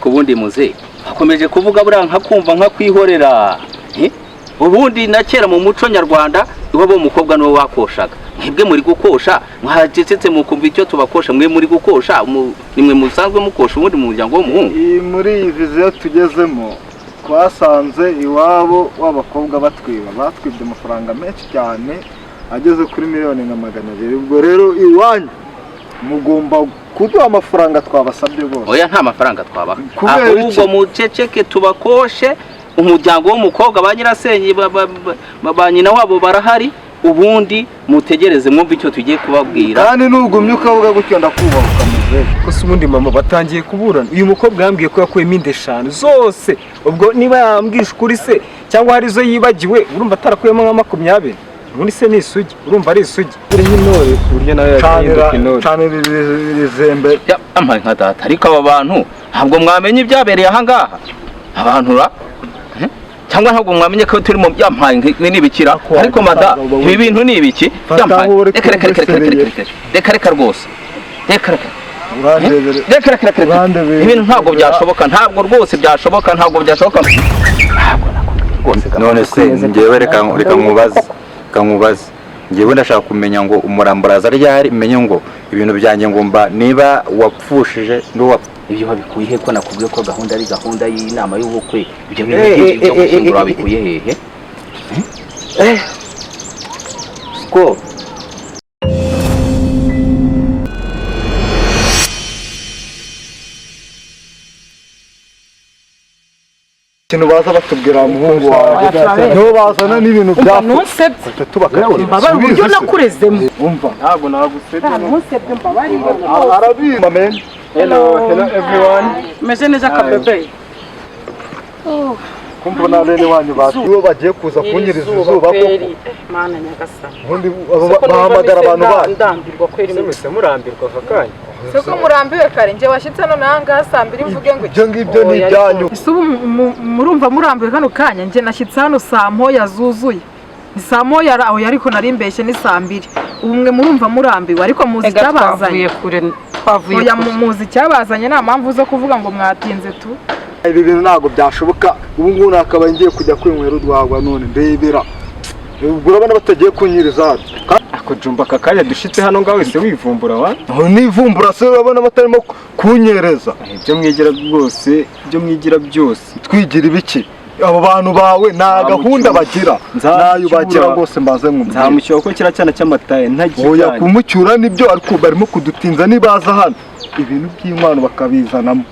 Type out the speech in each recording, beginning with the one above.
Ariko ubundi muze akomeje kuvuga buriya nkakumva nkakwihorera. Ubundi na kera mu muco nyarwanda iwabo umukobwa niwe wakoshaga. Mwebwe muri gukosha mwacecetse mukumva icyo tubakosha, mwe muri gukosha nimwe musanzwe mukosha ubundi mu muryango w'umuhungu. Muri iyi viziyo tugezemo twasanze iwabo w'abakobwa batwiba, batwibye amafaranga menshi cyane ageze kuri 1,200,000. Ubwo rero iwanyu mugomba kuduha amafaranga twabasabye rwose. Oya nta mafaranga twabaha, ahubwo muceceke tubakoshe. Umuryango w'umukobwa ba nyirasenyi ba nyina wabo barahari, ubundi mutegereze mwumve icyo tugiye kubabwira. Kandi nugumye ukavuga gutyo ndakubahuka muzehe. Ko se ubundi mama batangiye kuburana. Uyu mukobwa yambwiye ko yakuyemo inda 5 zose, ubwo niba yambwishe ukuri se cyangwa hari izo yibagiwe, urumva atarakuyemo nka 20. Ubundi se ni isugi, urumva ari isugi. Uri nk'intore ku buryo nawe yahinduka intore. Canira izembe. Yampaye nka data. Ariko aba bantu ntabwo mwamenye ibyabereye aha ngaha. Abantu ra cyangwa ntabwo mwamenye ko turi mu byampaye n'ibikira. Ariko mada ibi bintu ni ibiki? Reka reka reka reka reka reka rwose. Reka reka. Reka reka reka. Ibintu ntabwo byashoboka, ntabwo rwose byashoboka, ntabwo byashoboka. None se ngewe reka reka nkubaze. Nkubaze ngewe ndashaka kumenya ngo umuramburaza ryari, menye ngo ibintu byanjye ngomba niba wapfushije n'uwa ibyo babikuye he ko nakubwiye ko gahunda ari gahunda y'inama y'ubukwe, ibyo bintu byo gushyingura babikuye hehe? Ko ikintu baza batubwira muhungu wawe nibo bazana n'ibintu byapfa tubakatira. Mbabari uburyo nakurezemo. Umva ntabwo nagusebye. Ntusebye mbabari. Arabizi. Amen. Hello, hello everyone. Meze neza kabebe. Kumva na bene wanyu batuwe bagiye kuza kunyiriza izuba koko. Mana nyagasani. Ubundi bahamagara abantu bacu. Ndambirwa kweri. Se murambirwa akanya. Soko murambiwe kare nje washitse none aha saa 2 mvuge ngo ibyo ngibyo ni ibyanyu. Ese ubu murumva murambiwe kano kanya nje nashyitse hano saa 1 zuzuye. Ni saa 1 aho ariko nari mbeshye ni saa 2. Ubu mwe murumva murambiwe ariko muzi icyabazanye. Twavuye kure. Oya muzi icyabazanye nta mpamvu zo kuvuga ngo mwatinze tu. Ibi bintu ntabwo byashoboka. Ubu ngubu nakabaye ngiye kujya kwinywera urwagwa none ndebera. Ubwo urabona batagiye kunyiriza hano. Ako jumba kakanya dushitse hano ngaho wese wivumbura wa? Aho nivumbura se urabona batarimo kunyereza. Ibyo mwigira rwose, ibyo mwigira byose. Twigira ibiki? Abo bantu bawe nta gahunda bagira. Nayo bagira rwose mbaze nkumva. Nzamucyura ko kira cyana cy'amataye ntagiye. Oya kumucyura nibyo ariko barimo kudutinza nibaza hano. Ibintu by'inkwano bakabizanamo.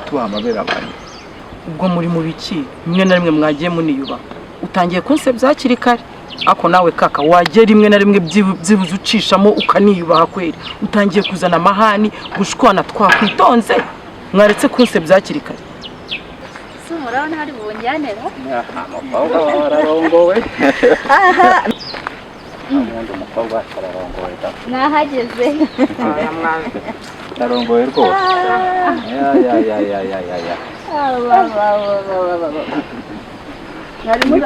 Tuba amabere abantu. Ubwo muri mu biki rimwe na rimwe mwagiye muniyuba. Utangiye kunsebya hakiri kare. Ako nawe kaka wagiye rimwe na rimwe byibuze ucishamo ukaniyubaha kweri. Utangiye kuzana amahani gushwana twakwitonze. Mwaretse kunsebya hakiri kare. Se murabona hari bubunyanera? Umukobwa wararongowe. Aha. Umuntu umukobwa ararongowe da. Nahageze. Ararongowe rwose. Ya ya ya ya ya ya ya. Nari muri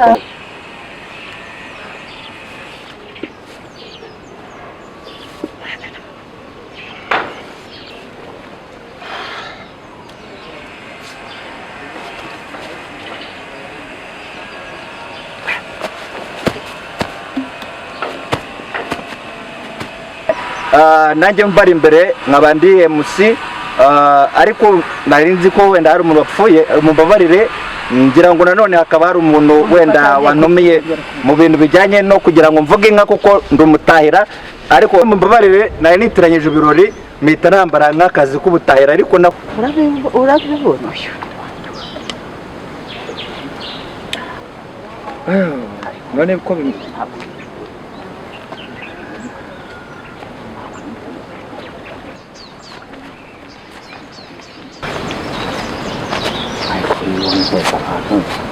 nanjye mbari imbere nkaba ndi MC, ariko nari nzi ko wenda hari umuntu wapfuye, mumbabarire. Ngira ngo nanone hakaba hari umuntu wenda wantumiye mu bintu bijyanye no kugira ngo mvuge inka kuko ndumutahira, ariko mumbabarire nari nitiranyije ibirori mpita nambara nk'akazi k'ubutahira, ariko na urabibona. None ko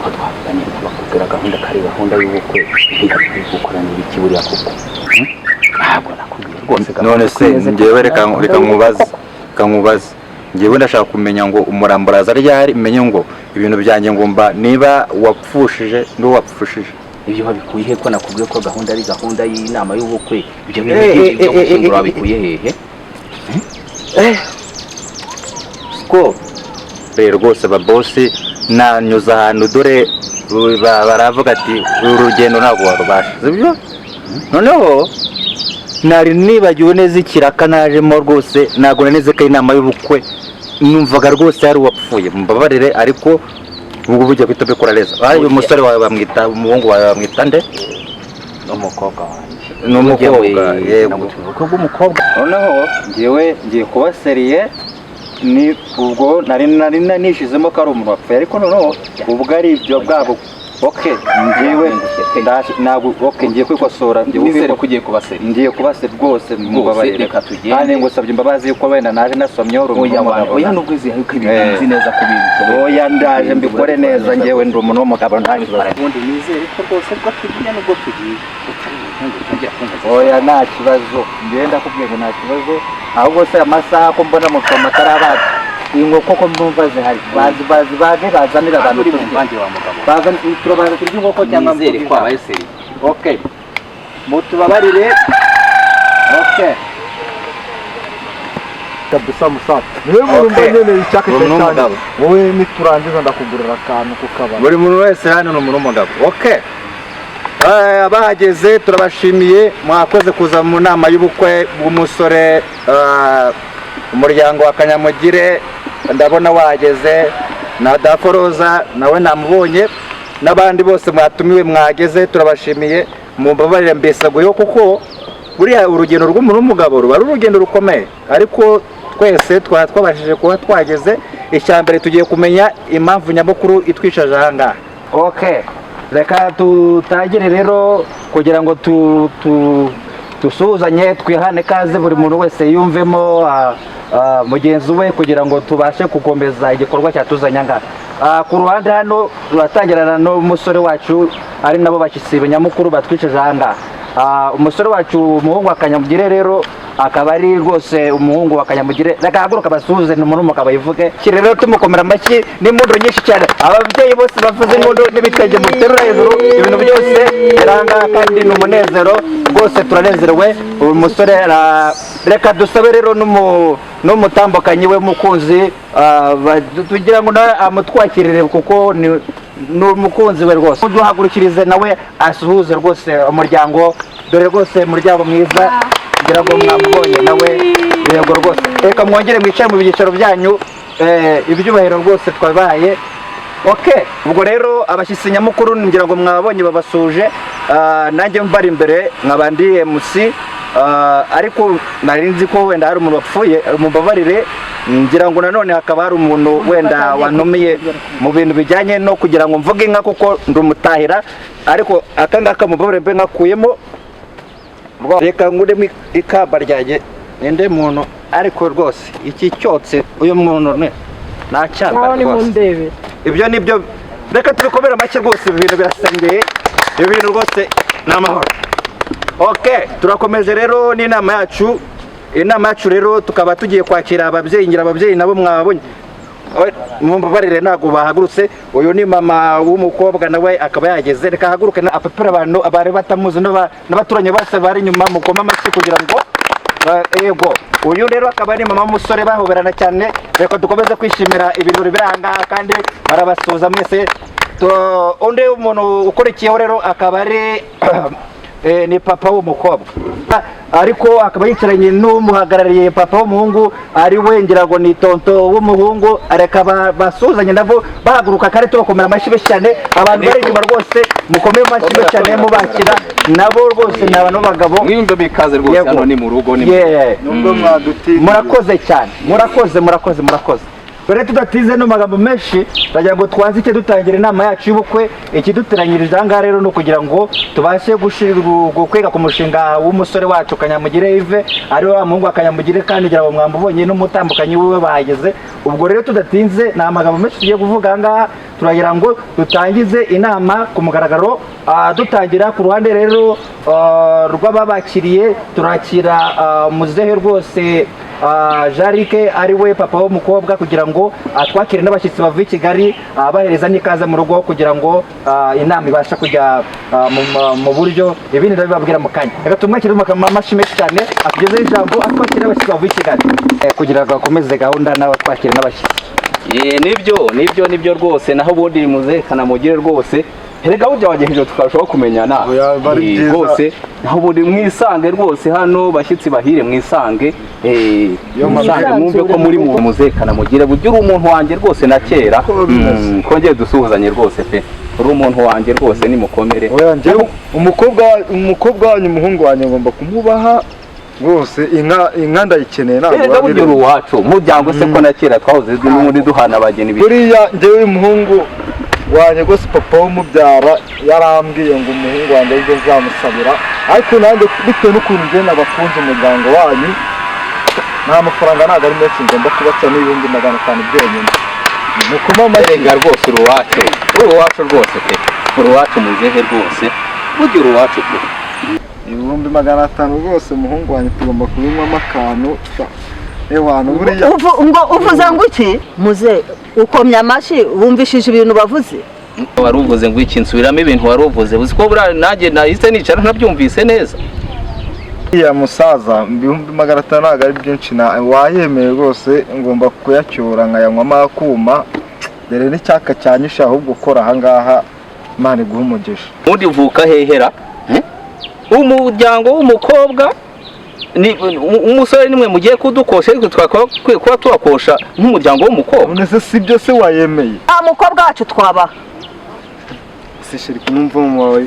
ko twavuganye bakubwira gahunda kari gahunda y'ubukwe gukora n'ibiki buriya koko. Ntabwo nakubwiye rwose. None se ngewe reka reka nkubaze, reka nkubaze ngewe ndashaka kumenya ngo umuramburaza ryari, menye ngo ibintu byanjye ngomba niba wapfushije n'uwapfushije. Ibyo babikuye he ko nakubwiye ko gahunda ari gahunda y'inama y'ubukwe, ibyo bintu byo gushyingura babikuye hehe? Ko Rwose babosi, nanyuze ahantu dore baravuga ati uru rugendo ntabwo warubasha, sibyo? Noneho nari nibagiwe neza ikiraka najemo rwose, ntabwo nari nzi ko ari inama y'ubukwe. Numvaga rwose hari uwapfuye, mumbabarire, ariko ubu bugiye guhita ubikora neza. Uyu musore wawe bamwita, umuhungu wawe bamwita nde? N'umukobwa wanjye. Ni umukobwa, yego. Ubukwe bw'umukobwa. Noneho ngewe ngiye kuba sérieux. Ni ubwo nari nishizemo ko ari umuntu wapfuye, ariko noneho ubwo ari ibyo bwabo, okay, ngewe ntabwo, okay, ngiye kwikosora, ngiye Nizere ko ugiye kuba sérieux. Ngiye kuba sérieux rwose, mubabarire. Reka tugende. Kandi ngusabye imbabazi yuko wenda naje nasomye uri Oya, umuntu wana, w'umugabo. oya, nubwo uzi yuko ibintu nzi neza ko ubishoboye. Oya, ndaje mbikore neza, ngewe ndi umuntu w'umugabo, nta kibazo. Ubundi nizere ko rwose bwo tugiye, nubwo tugiye utari buntungure utongera kumbaza. Oya, nta kibazo, ngewe ndakubwiye ngo nta kibazo. Ahubwo se amasaha ko mbona musoma atarabaga, inkoko ko mbumva zihari, bazi bazi bage bazanira abantu Uri mu turye. mvange wa mugabo. Bazane, turabanza turye inkoko cyangwa Nizere ko wabaye sérieux. Okay, mutubabarire, okay. Kabisa musaza, niwe muntu mba Okay. nkeneye icyaka Uri cyane. n'umugabo. Wowe niturangiza ndakugurira akantu ku kabari. Buri muntu wese hano ni umuntu w'umugabo, okay. Abahageze turabashimiye, mwakoze kuza mu nama y'ubukwe bw'umusore. Umuryango wa Kanyamugire ndabona wahageze, na Daforoza nawe namubonye, n'abandi bose mwatumiwe mwageze, turabashimiye. Mumbabarire mbesaguyeho, kuko buriya urugendo rw'umuntu w'umugabo ruba ari urugendo rukomeye, ariko twese twaba twabashije kuba twageze. Icya mbere, tugiye kumenya impamvu nyamukuru itwicaje aha ngaha. Okay, reka tutangire rero kugira ngo dusuhuzanye, twihane ikaze, buri muntu wese yumvemo mugenzi we, kugira ngo tubashe gukomeza igikorwa cyatuzanye aha ngaha. Ku ruhande hano turatangirana n'umusore wacu, ari nabo bashyitsi nyamukuru batwicaje aha ngaha. Umusore wacu, umuhungu wa Kanyamugire rero, akaba ari rwose umuhungu wa Kanyamugire. Reka haguruka basuhuze, ni umuntu w'umugabo yivuge. Rero tumukomera amashyi n'impundu nyinshi cyane. Ababyeyi bose bavuze impundu n'ibitenge muterura hejuru, ibintu byose biranga kandi ni umunezero rwose, turanezerewe. Uyu musore reka dusabe rero n'umutambukanyi we mukunzi, tugira ngo nawe amutwakirire, kuko ni umukunzi we rwose. Duhagurukirize nawe asuhuze rwose umuryango. Dore rwose umuryango mwiza, ngira ngo mwamubonye nawe. Yego rwose, reka mwongere mwicare mu byicaro byanyu. Ibyubahiro rwose twabahaye. Okay, ubwo rero abashyitsi nyamukuru ngira ngo mwabonye babasuje. Nanjye mbari imbere nkaba ndi MC, ariko nari nzi ko wenda hari umuntu wapfuye, mumbabarire. Ngira ngo nanone hakaba hari umuntu wenda wantumiye mu bintu bijyanye no kugira ngo mvuge inka, kuko ndi umutahira, ariko aka ngaka mumbabarire mbe nkakuyemo. Reka nguremo ikamba ryanjye. Ninde muntu ariko rwose iki cyotse uyu muntu ne nacyambara Ngaho ni rwose. Mundebe. Ibyo nibyo, reka tubikomere amashyi rwose. Ibi bintu birasengeye, ibi bintu rwose ni amahoro. Ok, turakomeje rero n'inama yacu. Inama yacu rero tukaba tugiye kwakira ababyeyi. Ngira ababyeyi nabo mwabonye. Mumbabarire ntabwo bahagurutse. Uyu ni mama w'umukobwa, nawe akaba yageze. Reka ahaguruke apepere abantu abari batamuzi n'abaturanyi bose bari inyuma, mukome amashyi kugira ngo yego. Uyu rero akaba ari mama w'umusore, bahoberana cyane. Reka dukomeze kwishimira ibirori biri aha ngaha, kandi barabasuhuza mwese. Undi muntu ukurikiyeho rero akaba ari ni papa w'umukobwa, ariko akaba yicaranye n'umuhagarariye papa w'umuhungu, ari we ngira ngo ni tonto w'umuhungu. Reka basuhuzanye nabo bahaguruka, kandi tubakomera amashyi menshi cyane. Abantu bari inyuma rwose mukome amashyi menshi cyane mubakira, nabo rwose ni abantu b'abagabo. Mwiyumve bikaze rwose. Yego. Hano ni mu rugo, ni mu Yeah. Nubwo mwadutiriye. Murakoze cyane, murakoze, murakoze, murakoze. Dore tudatize no magambo menshi, ndagira ngo twanzike dutangira inama yacu y'ubukwe. Ikiduteranyirije aha ngaha rero ni ukugira ngo tubashe kwiga ku mushinga w'umusore wacu Kanyamugire Yves, ari we wa muhungu wa Kanyamugire, kandi ngira ngo mwamubonye n'umutambukanyi wiwe bahageze. Ubwo rero tudatinze, ni amagambo menshi tugiye kuvuga aha ngaha, turagira ngo dutangize inama ku mugaragaro. Dutangira ku ruhande rero rw'ababakiriye, turakira muzehe rwose Jarike, ari we papa w'umukobwa, kugira ngo atwakire n'abashyitsi bavuye i Kigali, bahereza n'ikaze mu rugo, kugira ngo inama ibashe kujya mu buryo. Ibindi ndabibabwira mu kanya. Reka tumwakire amashyi menshi cyane, atugezeho ijambo, atwakire n'abashyitsi bavuye i Kigali, kugira ngo akomeze gahunda n'abatwakire n'abashyitsi. Nibyo nibyo nibyo rwose, naho ubundi muzekana mugire rwose. Erega burya wagejeje tukarushaho kumenyana. Oya, bari byiza. Rwose naho ubundi mwisange rwose hano, bashyitsi bahire, mwisange. Yo, mwisange mwumve ko muri mu muzekana mugire, burya uri umuntu wanjye rwose na kera. Ko bimeze. Kongere dusuhuzanye rwose pe, uri umuntu wanjye rwose, nimukomere. Oya, njyewe umukobwa wanyu, umuhungu wanjye ngomba kumubaha rwose. Inka ndayikeneye, ntabwo Erega burya uri wabireba. uwacu muryango se, ko na kera twahoze n'ubundi duhana abageni. Buriya njyewe umuhungu wanjye rwose, papa w'umubyara yarambwiye ngo umuhungu wanjye aribyo nzamusabira, ariko nanjye bitewe n'ukuntu njye nabakunze umuryango wanyu, nta mafaranga, ntabwo ari menshi ngomba kubaca, n'500,000 byonyine mukoma amashyi. Erega rwose uri uwacu, uri uwacu rwose pe, uri uwacu muzehe rwose, burya uri uwacu pe. 500,000 rwose, umuhungu wanjye tugomba kubinywamo akantu ewana buriya. Ngo uvuze ngo iki muze ukomye amashyi wumvishije ibintu bavuze? Wari uvuze ngo iki? Nsubiramo ibintu wari uvuze. Uzi ko buriya nanjye nahise nicara ntabyumvise neza. Uriya musaza, 500,000 ntabwo ari byinshi, na wayemeye rwose, ngomba kuyacyura nkayanywamo akuma, dore n'icyaka cyanyishe. Ahubwo ukora ahangaha, Imana iguhe umugisha. Ubundi uvuka hehera? Umuryango w'umukobwa ni umusore, nimwe mugiye kudukosha, ariko twakwiye kuba tubakosha nk'umuryango w'umukobwa. None se si byo se wayemeye? Nta mukobwa wacu twabaha. Se chéri, kumwumva mama wawe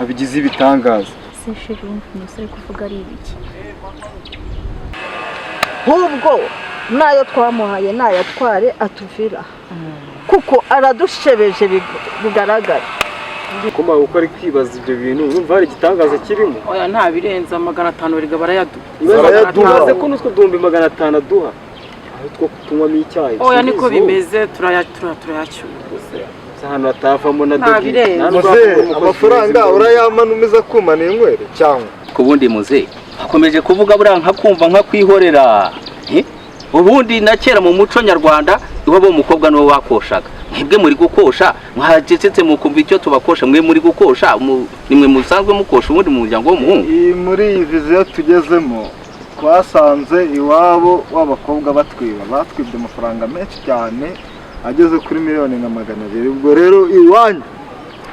abigize ibitangaza. Se chéri, wumva umusore kuvuga ari ibiki? Nk'ubwo n'ayo twamuhaye nayatware atuvira, kuko aradushebeje bigaragara. Kuma uko ari kwibaza ibyo bintu, urumva hari igitangaza kirimo? Oya, nta birenza 500, erega barayaduha. Barayaduha. Baze ko n'utwo 500,000 aduha aho two tunywamo icyayi. Oya, niko bimeze, turayacyura. Ahantu hatavamo na Nta dogi. birenze. Muze, amafaranga urayamana umeze akuma ninywere cyangwa? Ku bundi muze akomeje kuvuga buriya nkakumva nkakwihorera. Ubundi na kera mu muco nyarwanda iwabo w'umukobwa niwe wakoshaga. Mwebwe muri gukosha mwacecetse mukumva icyo tubakosha. Mwe muri gukosha, nimwe musanzwe mukosha ubundi mu muryango w'umuhungu. Iyi muri iyi vision tugezemo, twasanze iwabo w'abakobwa batwiba, batwibye amafaranga menshi cyane ageze kuri 200,000,000. Ubwo rero iwanyu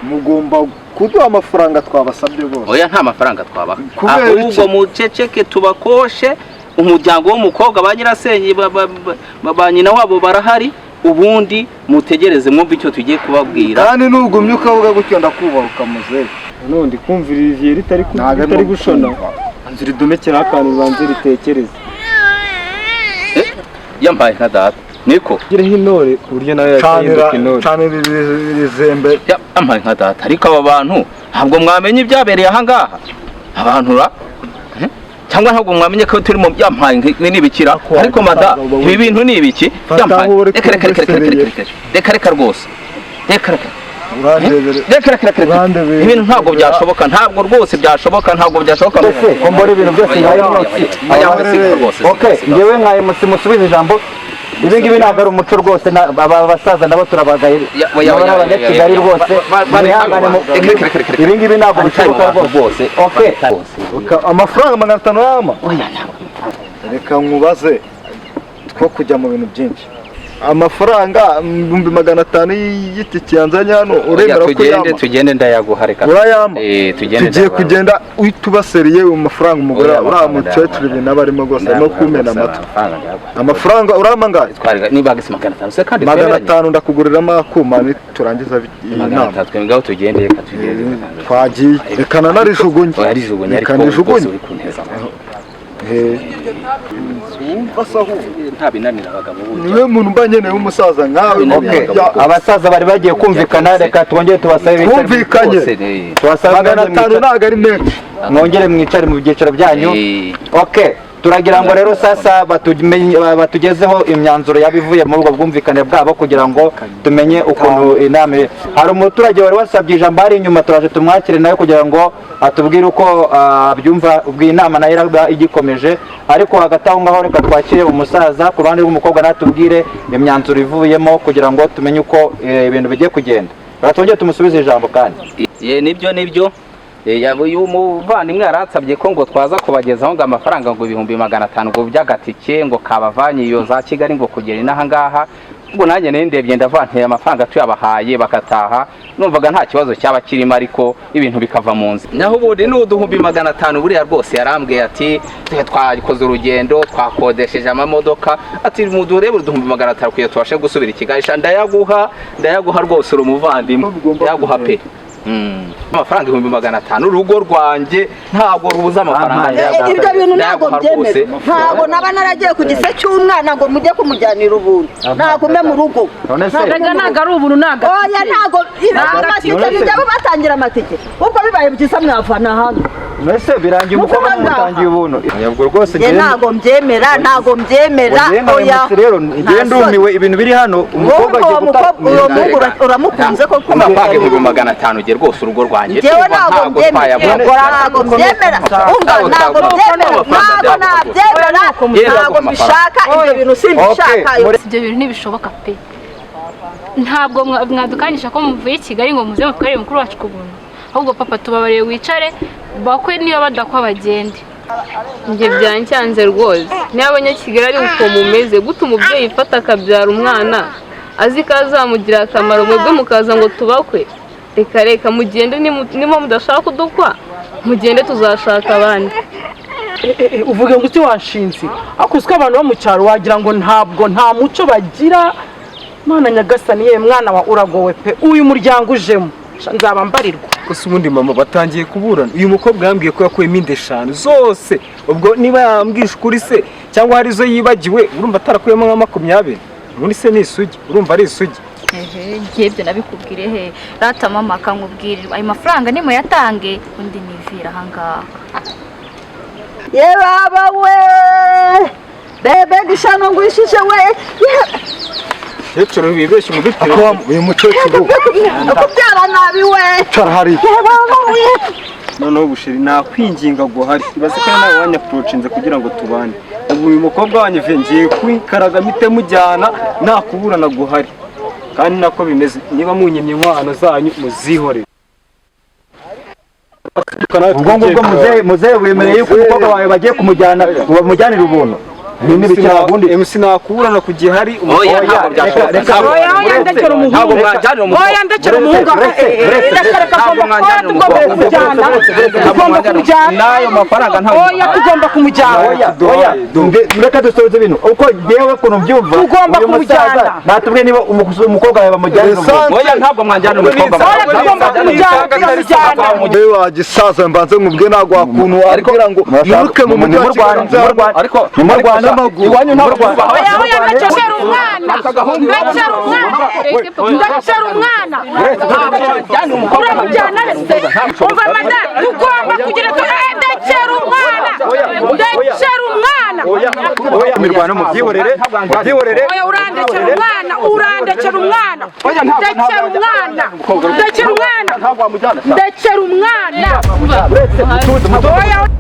mugomba kuduha amafaranga twabasabye rwose. Oya, nta mafaranga twabaha. Kubera Ahubwo iki? muceceke tubakoshe. Umuryango w'umukobwa, ba nyirasenge, ba nyina wabo barahari. Ubundi mutegereze mwumve icyo tugiye kubabwira. Kandi nugumye ukavuga gutyo ndakubahuka muzehe. None ndi kumvira iriviye ritari Ntabwo ritari arimo gushona. kumva. Nzu ridomekeraho akantu ribanze ritekereze. Yampaye nka data, niko. Gireho intore ku buryo nawe Canira yahinduka intore. Canira iri zembe. Yampaye nka data, ariko aba bantu ntabwo mwamenye ibyabereye ahangaha. Abantu ra? Cyangwa ntabwo mwamenye ko turi mu yampaye n'ibikira? Ariko mada, ibi bintu ni ibiki? Fata Yampaye. aho uri. Reka reka reka reka reka Kumva. Reka reka reka rwose, reka reka. Urandebere. Reka reka reka reka. Urandebere. Ibintu ntabwo byashoboka, ntabwo rwose byashoboka, ntabwo byashoboka. Ese ko mbona ibintu byose bibaye imyotsi? Oya, oya, siga rwose, siga, Okay, siga. njyewe nka MC musubize ijambo. Ibi ngibi ntabwo ari umuco rwose, aba basaza nabo turabagaye. Oya, Nabo oya, ni oya, abanyakigali oya, oya. rwose. Mwihangane Reka, reka, reka, reka. Ibi ngibi ntabwo bishoboka Rwose. rwose. Okay. Amafaranga 500 yama. Oya, ntabwo. Reka nkubaze, two kujya mu bintu byinshi, amafaranga 500,000 y'itike yanzanye hano, uremera ko Tugende. yama? Tugende, ndayaguha, reka. Urayama? Tugende. Tugiye Ndayaguha. kugenda uhita ubaseriye uyu mafaranga. Umugore Oya, uriya amafaranga mukecuru ibintu aba arimo rwose, arimo Ndayaguha kumena rwose, amatwi. amafaranga ndayaguha. Amafaranga urama angahe? Niba agise 500 se kandi magana twemeranye? atanu ndakuguriramo akuma niturangiza iyi Magana nama. atatu, ngaho tugende, reka tugende. Twagiye, reka nanarijugunye. Oya, rijugunye. Reka Ariko rwose nijugunye. uri kunteza amatwi. Wumva se ahubwo Nta binanira abagabo burya. Niwe muntu mba nkeneye w'umusaza nkawe. Okay. Abasaza bari bagiye kumvikana, reka twongere tubasabe bicare. Twumvikanye. Rwose, Tubasabe magana mwongere atanu ntabwo ari menshi. Mwongere mwicare mu byicaro byanyu. Okay, turagira ngo rero sasa batugezeho imyanzuro yabivuye muri ubwo bwumvikane bwabo kugira ngo tumenye ukuntu inama hari umuturage wari wasabye ijambo ari inyuma, turaje tumwakire nawe kugira ngo atubwire uko abyumva. Ubwo iyi nama nayo iraba igikomeje, ariko hagati aho ngaho reka twakire umusaza ku ruhande rw'umukobwa natubwire imyanzuro ivuyemo kugira ngo tumenye uko ibintu bigiye kugenda. Reka twongere tumusubize ijambo kandi. Ye, nibyo nibyo. Uyu muvandimwe yaransabye ko ngo twaza kubagezaho ngo amafaranga ngo 500,000 ngo by'agatike ngo kabavanye iyo za Kigali ngo kugera inaha ngaha. Ubwo nanjye nari ndebye ndavanteye amafaranga tuyabahaye bakataha, numvaga nta kibazo cyaba kirimo, ariko ibintu bikava mu nzira. Naho ubundi ni 2500 buriya rwose yarambwiye ati twakoze urugendo, twakodesheje amamodoka, ati mudurebe 2500 kugira tubashe gusubira i Kigali. Sha ndayaguha, ndayaguha rwose, uri umuvandimwe, ndayaguha pe. Amafaranga 500,000, urugo rwanjye ntabwo rubuza amafaranga. Ibyo bintu ntabwo mbyemera, ntabwo naba naragiye ku gise cy'umwana ngo mujye kumujyanira ubuntu, nagume mu rugo. Ntabwo ntabwo ari ubuntu, ntabwo. Oya, ntabwo amatike bijya batangira amatike, ubwo bibaye byiza mwavana hano. Mbese birangiye umukobwa mutangiye ubuntu. Ubwo rwose ntabwo mbyemera, ntabwo mbyemera. Oya rero njye ndumiwe ibintu biri hano. Umukobwa agiye uwo muhungu uramukunze koko? Amafaranga 500,000 ugiye rwose urugo rwanjye. Njyewe ntabwo mbyemera, ntabwo mbyemera, umva, ntabwo mbyemera, ntabwo nabyemera, ntabwo mbishaka ibyo bintu, simbishaka ibyo bintu, ntibishoboka pe. Ntabwo mwadukangisha ko muvuye i Kigali ngo muze mutwarire mukuru wacu ku buntu. Ahubwo papa tubabariye wicare bakwe, niba badakwa bagende. Njye byancyanze rwose. Niba abanyakigali ari uko mumeze gute, umubyeyi ifata akabyara umwana azi ko azamugira akamaro, mwebwe mukaza ngo tubakwe? Reka reka, mugende, niba mudashaka kudukwa mugende, tuzashaka abandi. Uvuge ngo uti wanshinze, ariko uziko abantu bo mu cyaro wagira ngo ntabwo nta muco bagira. Mwana nyagasani, ye mwana wa uragowe pe, uyu muryango ujemo nzaba mbarirwa. Gusa ubundi mama batangiye kuburana. Uyu mukobwa yambwiye ko yakuyemo inda 5 zose, ubwo niba yambwishe ukuri se cyangwa hari izo yibagiwe, urumva atarakuyemo nka 20? Ubundi se ni isugi, urumva ari isugi? Ehe, ngiye ibyo nabikubwire he rata mama, akangubwira ayo mafaranga nimuyatange undi nivira ahangaha. Ye baba we, bebe gishano ngwishije we. Mukecuru wibeshye umubitire. Uyu mukecuru kubyara nabi we. Cara hari. Noneho busheri nakwinginga guhari, ibaze ko nawe wanyaprocinze kugira ngo tubane. Ubu uyu mukobwa wanyu ngiye kwikaraga mite mujyana, nakuburana guhari. Kandi nako bimeze, niba munyimye inkwano zanyu muzihorere. Ubwo ngubwo muzehe wemereye yuko umukobwa wawe bagiye kumujyana, bamujyanira ubuntu. MC nakuburana ku gihari. Oya ntabwo byashoboka. Oya ndekera umuhungu, oya ndekera umuhungu, tugomba kumujyana n'ayo mafaranga ntabwo. Oya tugomba kumujyana. Oya reka dusoze ibintu uko ngewe ukuntu mbyumva. Tugomba kumujyana. Natubwiye niba umukobwa wawe bamujyanira ubuntu. Oya ntabwo mwanjyana umukobwa. Oya tugomba kumujyana. Wewe wagisaza mbanze nkubwe, ntabwo wakuntu wabwira ngo mwiruke mu mujyi wa Kigali, ariko ni mu Rwanda iwanyu ntabwo. Oya oya ndekera umwana, ndekera umwana, ndekera umwana, uramujyana se? Umva madamu, tugomba kugira ndekera umwana, ndekera umwana. Imirwano mubyihorere, mubyihorere. Oya urandekera umwana, urandekera umwana, ndekera umwana, ndekera umwana, ndekera umwana. Uretse mutuze, mutuze.